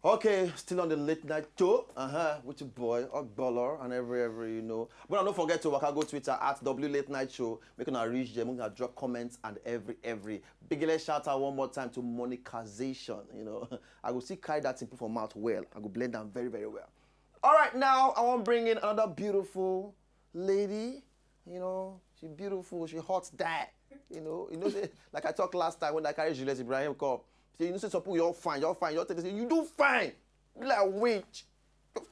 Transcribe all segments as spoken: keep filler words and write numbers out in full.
Okay, still on the late night show. Uh-huh, with your boy Ogbolor and every every you know. But don't forget to waka go Twitter at W Late Night Show. Make una reach there, make una drop comments and every every. Big shout out one more time to Monicazation. You know, I go see carry that thing put for mouth well. I go blend them very very well. All right, now I want to bring in another beautiful lady. You know, she beautiful, she hot die. You know, you know, say, like I talked last time when I carry Julius Ibrahim come. Say, you know, say some people you're fine, you're fine, you're say, you do fine. You like witch.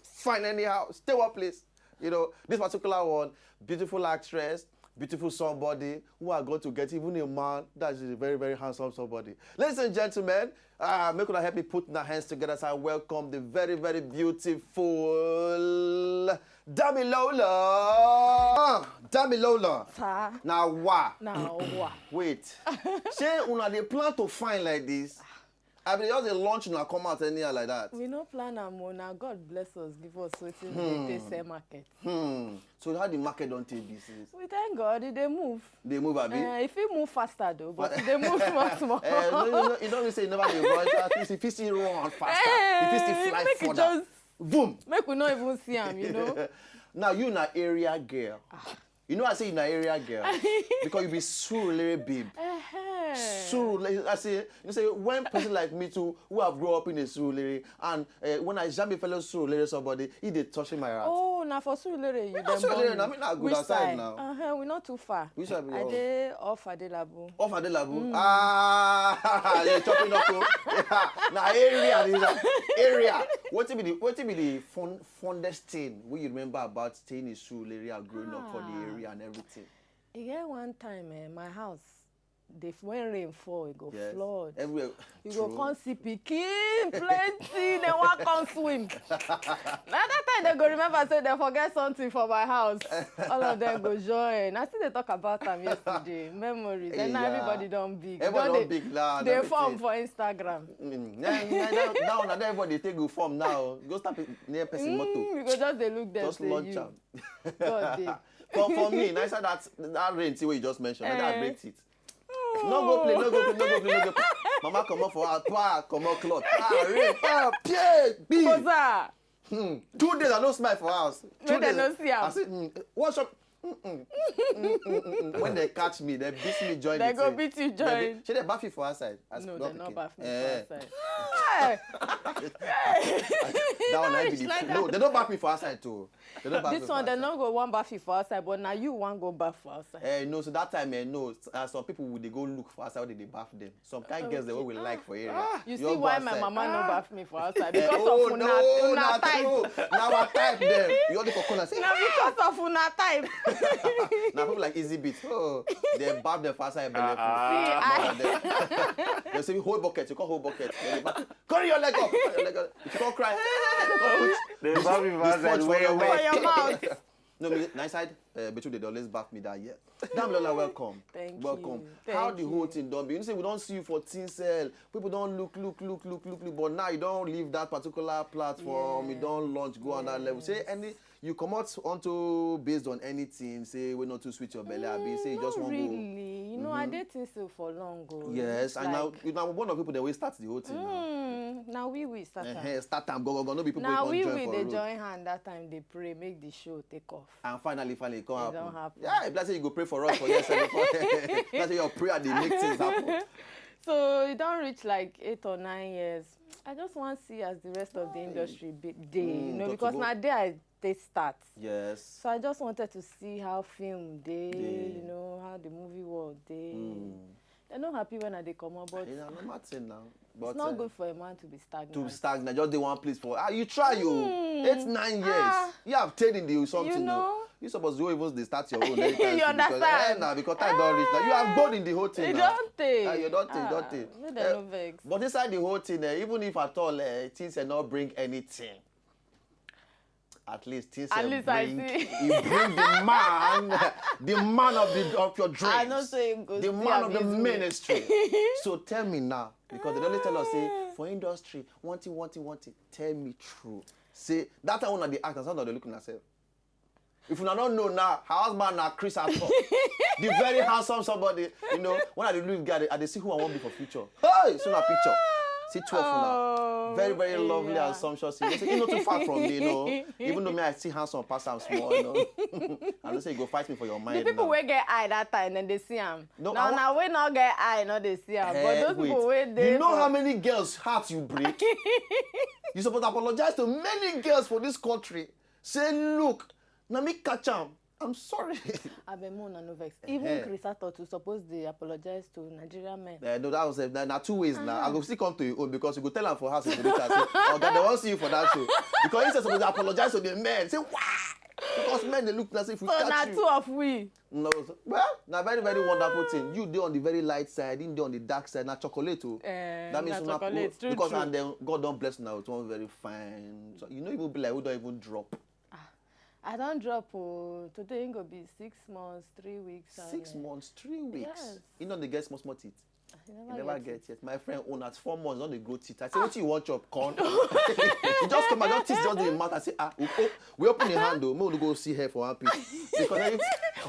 Fine anyhow. Stay one place. You know, this particular one, beautiful actress, beautiful somebody who are going to get even a man that is a very, very handsome somebody. Ladies and gentlemen, uh, make una help me put our hands together as I welcome the very, very beautiful Damilola. Damilola. Sir. Now, wah. Now, wah. Wait. Say una dey plan to find like this. I been just dey launch una come out anyhow like that. We no plan am o. Na God bless us, give us wetin we dey take sell market. Hmm. So how the market don take be since? We thank God, e dey move. Dey move abi? Uh, e fit move faster though, but e dey move small small. Eh, no, no, no, you don't say you never dey run. At least if you see run faster, if you see Eh, fly make e further. just Boom. Make we no even see am, you know. Now you na area girl. You know I say you na area girl because you be Surulere babe. Ehe. Surulere, I say, you say when person like me too, who have grown up in a Surulere, and uh, when I jam a fellow Surulere somebody, he dey touching my heart. Oh, na for Surulere you Na dem Surulere, born you. na me na good Which outside side? Now. Uh-huh, we not too far. Which side be I your dey off Adelabu. Off Adelabu. Ah, you're chopping up. Oh. Yeah. Now area, this na area. What be the what be the fun, fondest thing wey you remember about staying in Surulere and growing up for the Ah. Area and everything? E get one time, eh, my house, the when rain fall, e go Yes. Flood. Everywhere. You go True. Come see pikin plenty, dem wan come swim. Na that time dem go remember say dem forget something for my house. All of them go join. I still dey talk about am yesterday. Memories. And now Yeah. Everybody don big. Everybody Don don dey- big now. Dey Everything. Form for Instagram. Mm, now, now, now, now everybody take go form now. Go stop it near person motor. Mm, you go just dey look dem Just say launch you. Am. God dey. For for me, nice that that rain thing wey you just mentioned. That Eh. break it. No go play, no go play, no go play, no go play. Mama comot for her, pa comot cloth. Ah, rain, pa, pay, be. Koza. Hmm. Two days I no smile for house. Two Make dem days. No see am. I say, mm, what's up? Mm-mm. Mm-mm. When they catch me, they beat me join They the go thing. Beat you They join. Be, should they baff you for outside? As No, block they no pikin. Baff me Eh. for outside. Hey! That one I be the Like fool. No, they don't baff me for outside too. They don't baff me This for one, they outside. No go wan baff you for outside, but now you wan go baff for outside. Eh, no, so that time, eh, no, s- uh, some people would they go look for outside where they baff them. Some kind girls they will like for area. You Your see why go my outside. Mama no baff me for outside Eh, because oh, of una, no, una na type. True. Now I type them. You only for corner. Say, Na because of una type. Now people like Easy Beat. Oh, they baff them for outside. Belle. See, They say hold bucket. You call hold bucket. Then they baff, carry your leg up. Carry your leg up. If you can't cry, come put They the- baff me the for outside sponge for your where For mouth. Your mouth. No, me, nice side. Uh, Betu, they always baff me that year. Damlola, welcome. Thank Welcome. you. How Thank the you. Whole thing done be? You say we don't see you for Teen Cell. People don't look, look, look, look, look, look. But now you don't leave that particular platform. You Yeah. Don't launch, go on that level. Say Yes. Any you come out onto based on anything. Say we not too sweet your belly. I be say you Mm, just not want Really, go. You know, I did things so for long ago. Yes, It's and now like, you know one of the people that we start the whole thing now. Mm, now we we start am. Uh-huh, start time go go go. No be people Now come we join we for dey road. Join hand that time. They pray, make the show take off. And finally, finally, it come It happen. Don't happen. Yeah, if that's say you go pray for us for years. That's say your prayer they make things happen. So it don't reach like eight or nine years. I just want to see as the rest of the industry be, day, you Mm, know, got to because go. Now there I they start. Yes. So I just wanted to see how film day, Dey. You know, how the movie world day. Mm. They're not happy when I they come out, but You know, no matter now. But, it's not uh, good for a man to be stagnant. To be stagnant, just dey one place for ah, you try you Mm. eight nine years. Ah. You have stayed in the something. You No? Know? You suppose you even dey start your own. Anytime You soon because, understand? Eh, nah, because time don't reach. Now you have gone in the whole thing. You Now. Don't take. Ah, you don't take, don't take. Make them Eh, no vex. But inside the whole thing, eh, even if at all eh, things eh, not bring anything, at least things At eh, least I bring, see. You bring the man, the man of the of your dreams. I know say you go The see man am of the easy way. Ministry. So tell me now, because they only tell us say for industry, one thing, one thing, one thing. Tell me true. Say that time when they act, and some of they look at yourself. If you don't know now, her husband now Chris Arthur, the very handsome somebody. You know, when I dey look guy, I dey see who I want be for future. Hey, so na picture. See twelve una. Oh, very, very lovely and sumptuous. You know, say, you know too far from me, you know. Even though me, I see handsome pass am small, you know. I know say you go fight me for your mind. The people now wey get eye that time, then they see am. No, now, now we not get eye, no they see am. But those people wey dey, you know how many girls' hearts you break? You suppose apologize to many girls for this country. Say, look, na me catch am. I'm sorry. Abeg, make una no vex. Even Chris Attoh too suppose dey apologize to Nigerian men. Eh, no, that was, eh, na, na two ways now. I go still come to your own because you go tell am for house, you go reach out say, "Oga, they wan see you for that show." Because he say suppose apologize to the men. Say, "Why?" Because men dey look like say if we catch you. So na two of we. No, so, well, na very, very wonderful thing. You dey on the very light side, him dey on the dark side. Na chocolate o. Eh, that means na chocolate, true, because true. And then God don bless una with one very fine. So you no even be like who don even drop. I don drop o. Today e go be six months, three weeks. Six months, three weeks. Yes. You know they get small small teeth. You never get yet. My friend own at four months don dey grow teeth. I say, "Wetin you wan chop? Corn?" You just come out, just teeth just dey mouth. I say, "Ah, we, oh, we open the hand o, make we go see hair for one piece." Because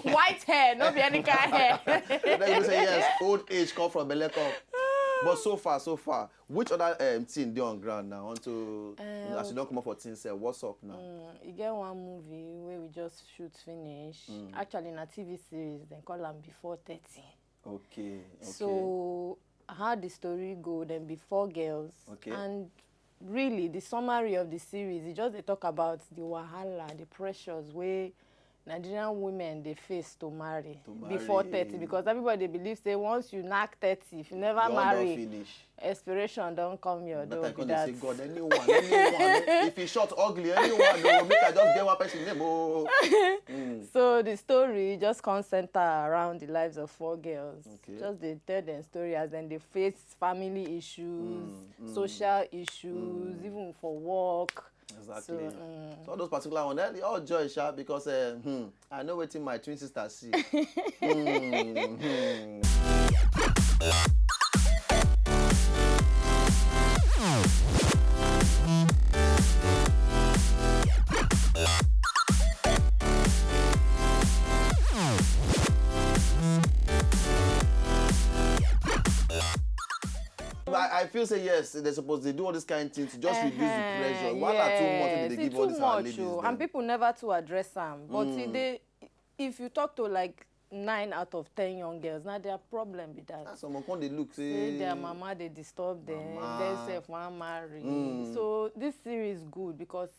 white hair, no be any kind hair. Then you say, "Yes, old age come from belle come." But so far, so far, which other, um, thing dey on ground now? Unto, um, as you don come up for things, uh, what's up now? Mm, e get one movie wey we just shoot finish. Mm. Actually, na T V series, dem call am Before thirty. Okay, okay. So, how the story go, then Before Girls. Okay. And really, the summary of the series, e just dey talk about the wahala, the pressures wey Nigerian women dey face to marry before thirty, because everybody dey believe say once you knack thirty, if you never marry, expiration don come your door be that. Say, "God, anyone, anyone, eh, if e short, ugly, anyone, oh, make I just get one person name, oh." Mm. So the story just come center around the lives of four girls. Okay. Just dey tell dem story as dem dey face family issues, social issues, even for work. Exactly. So, mm. So all those particular ones, eh, they all joy, sha, because, eh, hmm, I know wetin my twin sister see. Hmm, hmm. I, I feel say yes, they suppose dey do all this kind of thing to just reduce the pressure. Wahala too much wey dey give all these our ladies dem. And people never too address am. But e dey, if you talk to, like, nine out of ten young girls, na their problem be that. Some come dey look say their mama dey disturb them, dem sef wan marry. So this series good because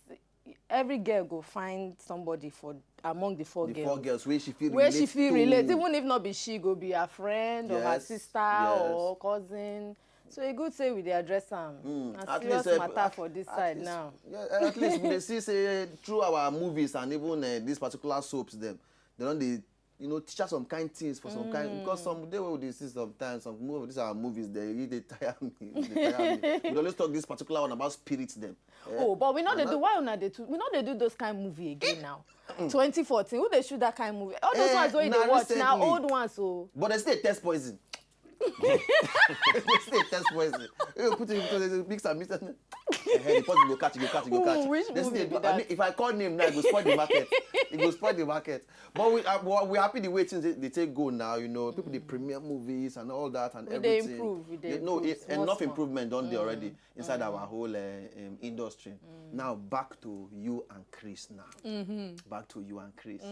every girl go find somebody for among the four girls. The four girls wey she fit relate to. Even if not be she, go be her friend or her sister or cousin. So e good say we dey address am. Na serious matter for this side now. Yeah, at least we dey see say through our movies and even, eh, these particular soaps dem, they don dey, you know, teach us some kind things for some kind, because some day wey we dey see sometimes, some of these our movies, they, e dey tire me, e dey tire me. We dey always talk this particular one about spirits dem. Eh? Oh, but we no dey do, why una dey do, we no dey do those kind movie again now. Twenty fourteen, who dey shoot that kind movie? All those ones wey you dey watch na old ones o. But they still dey test poison. They still dey test poison. You put it, put it, mix and mix. Eh, the person go catch, go catch, go catch. Which movie be that? I mean, if I call name now, e go spoil the market. E go spoil the market. But we are, we are happy the way things dey, dey take go now. You know, people dey premiere movies and all that and everything. We dey improve, we dey improve. No, enough improvement don dey already inside our whole, eh, um, industry. Now back to you and Chris now. Back to you and Chris.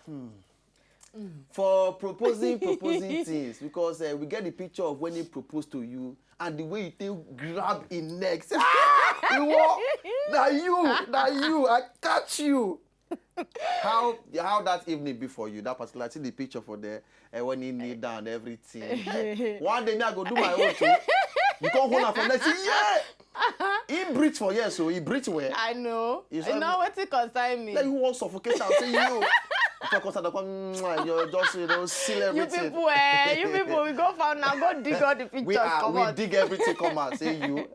Hmm. For proposing, proposing things, because, eh, we get the picture of when he proposed to you and the way you take grab him neck. Say, "Ah, you want, na you, na you, I catch you." How, how that evening be for you? That particular, see the picture for there, and when he kneel down, everything. One day me, I go do my own too. You come hold am for neck, say, "Yeah." He breathe for years, so he breathe well. I know. You know wetin concern me. Like you wan suffocate am, say you. If I concern, come, mwah, you just, you know, seal everything. You people, eh, you people, we go found now, go dig all the pictures. We are, we dig everything come out, say you.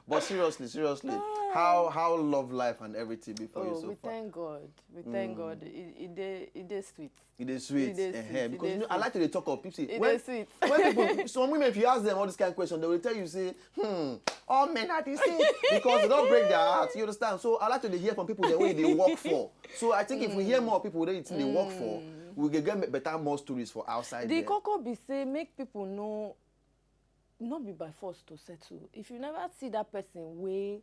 But seriously, seriously, how, how love life and everything be for you so far? Oh, we thank God. We thank God. E, e dey, e dey sweet. E dey sweet. E dey sweet. Because, you know, I like to dey talk of people. When people, some women, if you ask them all this kind of question, they will tell you say, "Hmm, all men are the same," because they don break their heart. You understand? So I like to dey hear from people the way they work for. So I think if we hear more people wey dey work for, we go get better, more stories for outside there. The koko be say make people know No be by force to settle. If you never see that person wey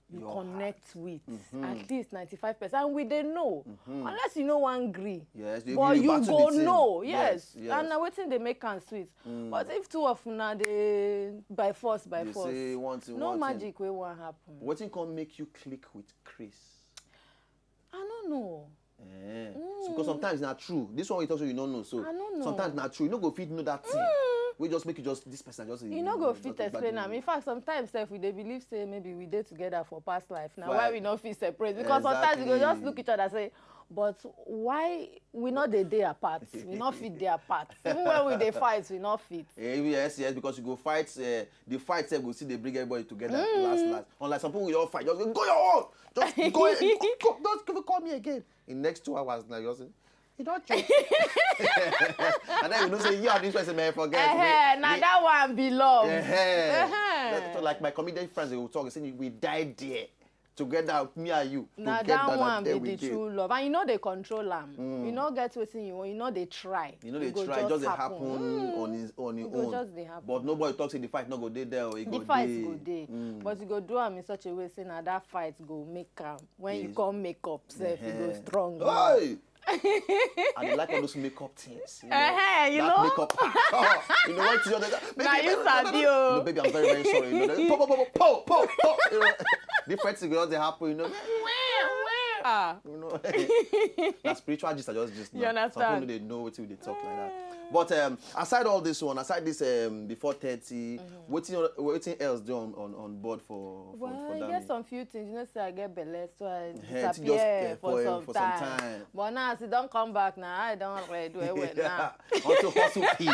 you connect with, at least ninety-five percent, and we dey know, unless you no wan gree, yes, but you go know. Yes, yes. And na wetin dey make am sweet. But if two of una dey by force, by force, no magic wey wan happen. Wetin come make you click with Chris? I no know. Eh. So, because sometimes na true. This one you talk so you no know. So I no know. Sometimes na true. You no go fit know that thing. We just make you just this person just. You no go fit explain am. In fact, sometimes sef we dey believe say maybe we dey together for past life. Na why we no fit separate, because sometimes we go just look each other say, but why we no dey dey apart? We no fit dey apart. Even when we dey fight, we no fit. Eh, yes, yes, because you go fight. Uh, the fight sef go still dey bring everybody together last last. Unlike some people, we all fight, just go, go your own. Just go, go, go, don't even call me again. In next two hours now, you say, you don't check. And then you know say you and this person may forget. Eh, na that one be love. Eh, eh. So, like my comedian friends, they will talk, say we died there together, me and you. Na that one be the true love, and you no dey control am. You no get wetin you want, you no dey try. You no dey try, just dey happen on his, on his own. Just dey happen. But nobody talk say the fight no go dey there. The fight go dey, but you go do am in such a way say na that fight go make am. When you come make up sef, e go strong. Hey! I dey like all those makeup things. You know, uh-huh, you know? Makeup. You know what you other. Now you sabi, oh. No, baby, I'm very, very sorry. You know, po, po, po, po, po, po. You know, different things just dey happen. You know. Ah. You know. That spiritual gist I just just now. You understand? Some people dey know what they talk like that. But um, aside all this one, aside this um, before thirty, what thing, what thing else do on, on, on board for, for, well, for I get some few things. You know, say I get belle, so I disappear for some time. But now, as e don come back now, I don red well well now. Unto hustle P.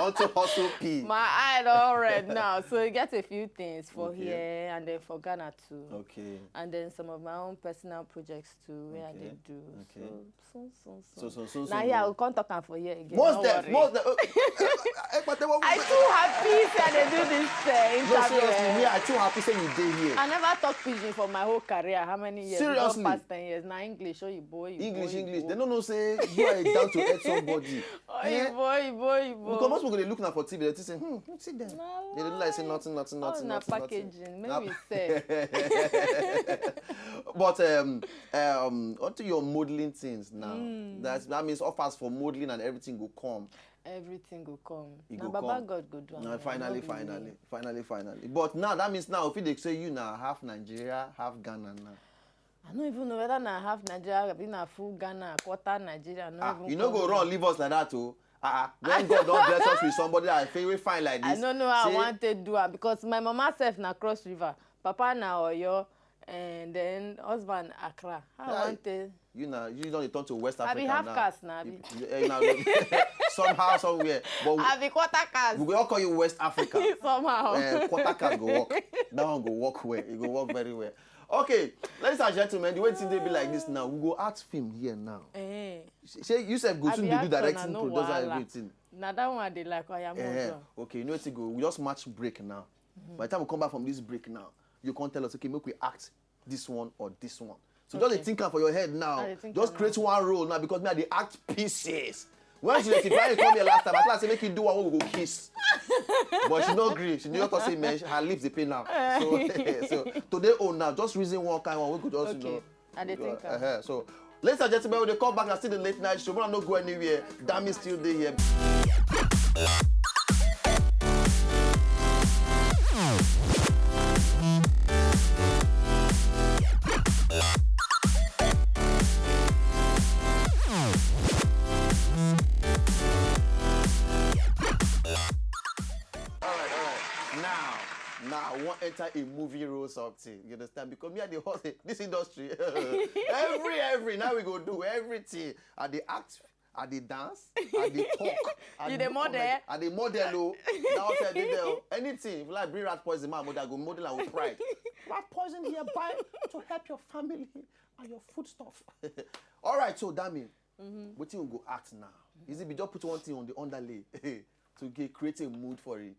Unto hustle P. My eye don red now. So you get a few things for here and then for Ghana too. Okay. And then some of my own personal projects too, where I dey do. Okay. So, so, so, so. So, so, so, so. Now here, I will come talk am for here again. Most def, most def. I too happy say I dey do this uh, interview. No, seriously, me, I too happy say you dey here. I never talk pidgin for my whole career. How many years? Seriously? Past ten years. Now English, oyibo, oyibo, English, English. They don't know say you are a down to earth somebody. Oyibo, oyibo, oyibo. Because most people dey look now for T V, they think say, hmm, see them. They dey do like say nothing, nothing, nothing, nothing. Packaging, maybe say. But um, um, onto your modeling things now. That's, that means offers for modeling and everything go come. Everything go come. Now Baba God go do am. Finally, finally, finally, finally. But now that means now if they say you now half Nigeria, half Ghana now. I no even know whether na half Nigeria, abi na full Ghana, quarter Nigeria. Ah, you no go run leave us like that, oh. Ah, ah. When God don bless us with somebody that feel we fine like this. I no know how I want to do am because my mama sef na Cross River, papa na Oyo, and then husband Accra. How I want to. You na, you don dey turn to West Africa now. I be half caste na, abi? Somehow, somewhere. But I be quarter caste. We go all call you West Africa. Somehow. Eh, quarter caste go work. That one go work well. It go work very well. Okay, ladies and gentlemen, the way things dey be like this now, we go act film here now. Eh. Say you sef go soon dey do directing, producer, everything. Na that one I dey like. Oya, move on. Okay, you know wetin go. We just match break now. By the time we come back from this break now, you come tell us, okay, make we act this one or this one. So just dey think am for your head now. Just create one role now because me I dey act pieces. When she dey Brian come here last time, I tell her say make you do one wey we go kiss. But she no gree. She just talk say man, her lips dey pain now. So, so today own now, just reason one kind one wey go just, you know. I dey think am. So, ladies and gentlemen, we dey come back and see the late night show. Una no go anywhere. Dami still dey here. Alright, alright. Now, now I wan enter a movie role something. You understand? Because me I dey hustle this industry. Every, every, now we go do everything. I dey act, I dey dance, I dey talk. You dey model? I dey model o. Now I dey there o. Anything. If you like bring rat poison, my mother go model am with pride. Rat poison here, buy to help your family and your food stuff. Alright, so Dami, wetin we go act now? Is it be just put one thing on the underlay to get, create a mood for it?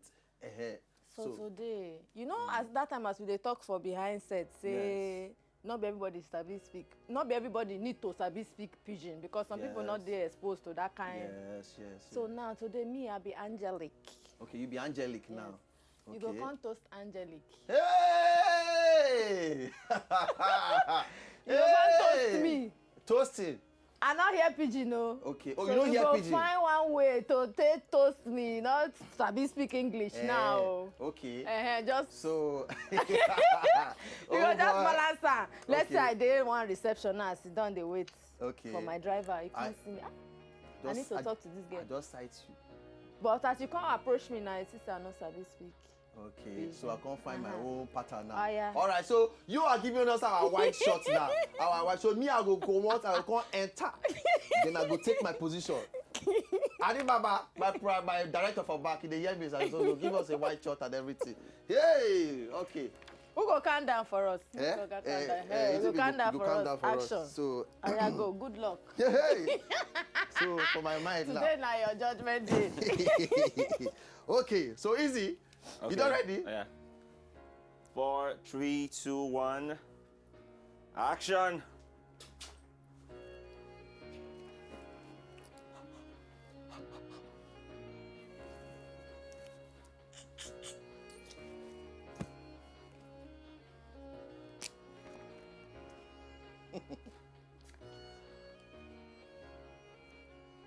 So today, you know, as that time as we dey talk for behind set, say no be everybody sabi speak, no be everybody need to sabi speak pidgin because some people no dey exposed to that kind. Yes, yes. So now today, me I be Angelic. Okay, you be Angelic now. You go Okay. Come toast Angelic. Hey! You go Come toast Hey! Me. Toasting. I no hear pidgin o. Okay. Oh, So you no you hear go pidgin? Find one way to take toast me, not sabi speak English Eh, now. Okay. Uh-huh, just So. You go just balance am. Let's say I dey one reception now, I sit down dey wait Okay. For my driver. You I- can't see me. Ah, I need to talk to this girl. I just sight you. But as you come approach me now, you see say I no sabi speak. Okay, so I can't find my Uh-huh. Own pattern now. Oh, yeah. All right, so you are giving us our white shot now. Our white shot. Me, I go comot, I go come enter. Then I go take my position. Alibaba, my pri- my director for back, he dey hear me, so he go give us a white shot and everything. Hey, okay. Who go calm down for us? Eh? Who go calm Eh, down? eh, Hey, it go be calm go- down go for calm us. down for us. Action. So, Oya go. Good luck. Hey. So for my mind now. Today na your judgment day. Okay, so easy. Okay. You don ready? Yeah. Four, three, two, one. Action.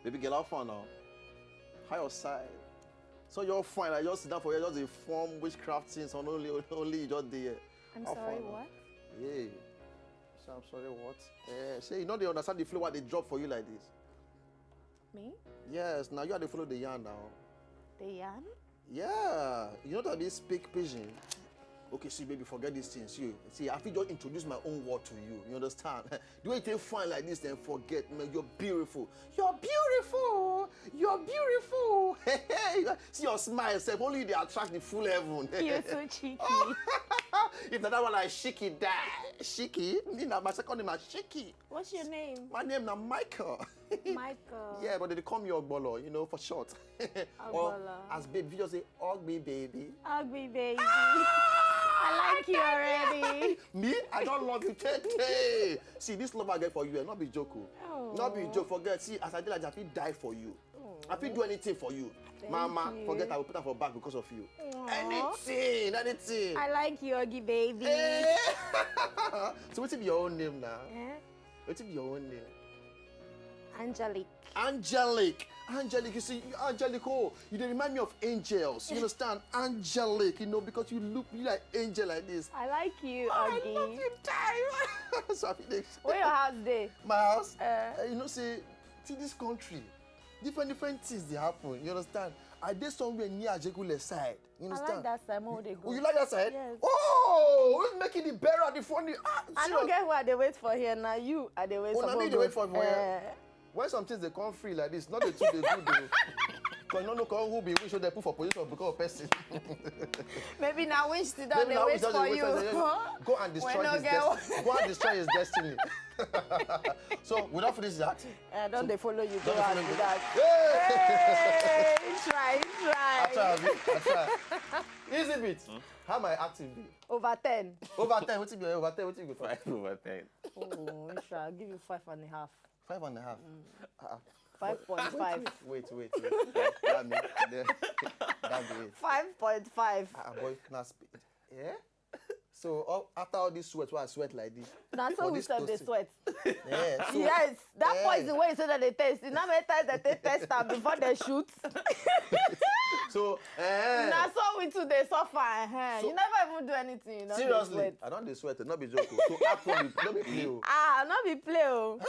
Baby girl, how far now? How your side? So you're fine. I just sit down for you. Just dey form witchcraft things on only only you just dey here. I'm How sorry, far now? What? Yeah. So I'm sorry, what? Eh, say you know they understand the flow what they drop for you like this. Me? Yes, now you are the follow the yarn now. The yarn? Yeah, you know that they speak pidgin. Okay, see, baby, forget these things. You see, I fit just introduce my own word to you. You understand? The way you take fine like this, then forget, man. You're beautiful. You're beautiful. You're beautiful. Hey, hey. See your smile, sef. Only they attract the full heaven. You're so cheeky. If not that one, I shiki die. Shiki. Me na my second name na Shiki. What's your name? My name na Michael. Michael. Yeah, but they call me Ogbolo, you know, for short. Or Ogbolo. As baby, you just say Ogbi baby. Ugly baby. I like you already. Me, I don't love you, Tete. See, this love I get for you, eh, not be joke. Oh. Not be joke. Forget. See, as I did like, I fit die for you. I fit do anything for you. Thank Mama, you. Forget I will put her for back because of you. Aw. Anything, anything. I like you, Oggy baby. Eh. So what be your own name now? Eh? What be your own name? Angelic. Angelic. Angelic, you see, Angelic, oh, you dey remind me of angels. You understand? Angelic, you know, because you look you like angel like this. I like you, I Oggy. Love you, time. So I feel like Where your house dey? My house. Eh. Uh, you know, say, see this country, different different things they happen. You understand? I did somewhere near Ajegule side. You I understand? Like that side. More they go. Oh, you like that side? Yes. Oh, who's making the bearer the funny? Ah, I see don't what- Get where they wait for here now. You are the wait Oh, for. na me dey wait for for here. Eh. When some things they come free like this, not the two they good though. Because no no come who be wish they put for position because of person. Maybe now wish sit down Maybe they now wait wish just for dey you. Wait, go and destroy We no his get destiny. Go and destroy his destiny. So we don't finish that. I don't they follow you go Don't and follow do me. That. Hey! Hey, try, I try, try. abi? I try. Easy bit. How my acting be? Over ten. Over ten, what you be? Over ten, what you go for? Five over ten. Oh, Isha, I'll give you five and a half. Five and a half. Uh-uh. Five point five. Wait, wait, wait. That me. That be it. Five point five. Ah, boy, na speed. Yeah. So all, after all this sweat, why I sweat like this? Na so For we this sef dey toasting. Sweat. Yeah. So, Yes, that Eh. Poison wey you say that they taste. You know how many times that they test am before they shoot? So, eh. Na so we too dey suffer. Eh. So- You never even do anything. You don dey Seriously, sweat. I don't dey sweat. No be joke. Oh. So act no be, no be play. Oh. Ah, no be play o.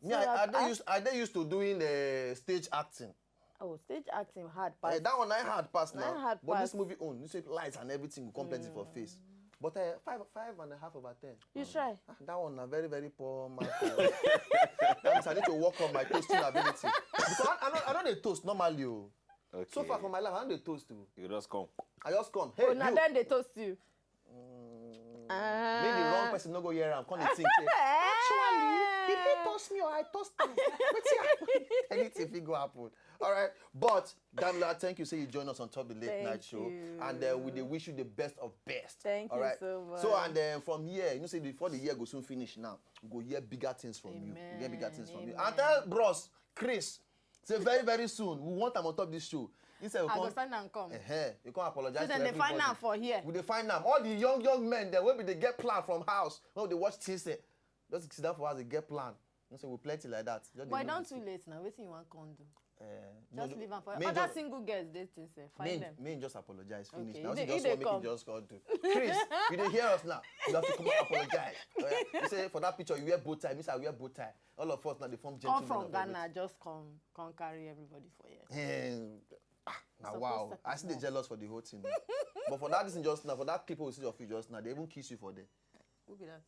Me, I, I dey used, I dey used to doing the stage acting. Oh, stage acting hard Eh, pass. That one I hard pass Na now. hard But this pass. Movie own, you say lights and everything go come plenty for face. But uh, five, five and a half over ten. You try. Ah, that one na very, very poor man. That means I need to work on my toasting ability. Because I, I know, I know they toast normally. Oh. Okay. So far for my life, I know they toast too. You just come. I just come. Hey, Oh, na you. Then they toast you. Maybe the wrong person no go hear am. Come dey think. Say, actually, did he toast me or I toast him? Wetin happen? Anything fit go happen. All right, but Damla, thank you. Say you join us on top of the late Thank night show, you. And uh, we dey wish you the best of best. Thank All you right? So much. So and um, from here, you know, say before the year go soon finish now, we go hear bigger things from you. We get bigger Amen. Things from you. Amen. And tell Bros Chris, say very very soon we want am on top this show. Instead, we I go come, send am come. Eh, you come apologize So to then they find everybody. am for here. We dey find am. All the young young men dem wey be dey get plan from house, wey dey watch things, eh, just sit down for house dey get plan. You know say we plenty like that. Just dey But e know don the too thing. Late now. Wetin you wan come do? Eh, Just no, leave am for me other just- single girls dey things sef. Find Me, them. Me just apologize. Okay, Finish. you Now dey- she you just dey want make come. You just come do. Chris, you dey hear us now? You have to come and apologize. Oh, yeah. You say for that picture you wear bow tie. Me say I wear bow tie. All of us now dey form gentlemen. Come from of Ghana, everything. Just come, come carry everybody for here. Eh, ah, now Suppose wow. to I still dey comot. Jealous for the whole thing. But for that reason just now, for that clip we see of you just now, they even kiss you for there. Who be that?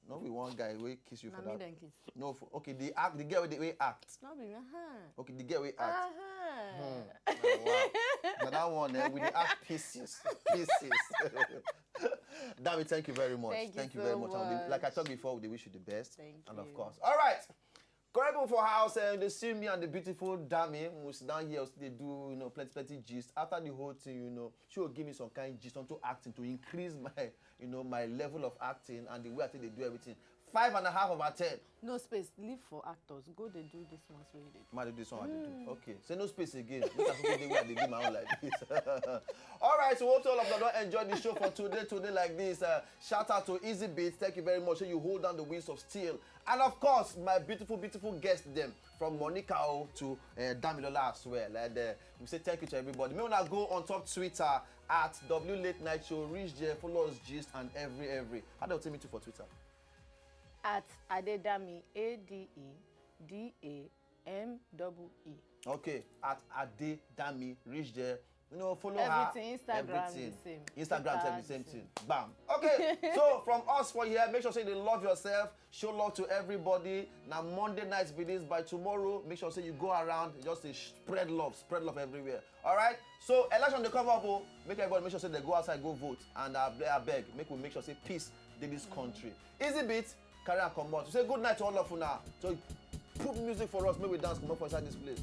No be one guy wey kiss you Na for me that. Dem kiss. No, for, okay, the act, the girl wey dey- wey act. No be me. Uh-huh. Okay, the girl wey act. Uh-huh. Oh, wow. Now that one, eh, we dey act pieces, pieces. Dami, thank you very much. Thank you Thank you so very much. And we dey- much. Like I talked before, we dey wish you the best. Thank And of you. Course. All right. Correct people for house, and they see me and the beautiful Dami. We sit down here, we still dey do, you know, plenty, plenty gist. After the whole thing, you know, she will give me some kind of gist onto acting to increase my, you know, my level of acting and the way I think they do everything. Five and a half over ten. No space. Leave for actors. Go dey do this one wey you dey do. Ma dey do this one I dey do. Okay. Say no space again. Make I fit dey where I dey do my own like this. All right, so hope all of you don enjoy the show for today, today like this. Uh, shout out to Easy Beats. Thank you very much. You hold down the wheels of steel. And of course, my beautiful, beautiful guests them from Monica O to uh, Damilola as well. And uh, we say thank you to everybody. May una go on top Twitter at W Late Night Show. Reach there, follow us, gist and every every. How do you take me to for Twitter? At Adedami, A D E D A M double E. Okay, at Adedami. Reach there. You know, follow Everything, her. Instagram, Everything. The same. Instagram, Twitter, the the same same. Thing. Bam. Okay. So from us for here, make sure say you love yourself. Show love to everybody. Now Monday nights be this. By tomorrow, make sure say you go around. Just say spread love, spread love everywhere. All right. So election dey come up. Oh, make everybody make sure say they go outside, go vote, and I, I beg, make we make sure say peace dey this country. Easy Beat, carry and comot. We say good night to all of una. So put music for us, make we dance comot for inside this place.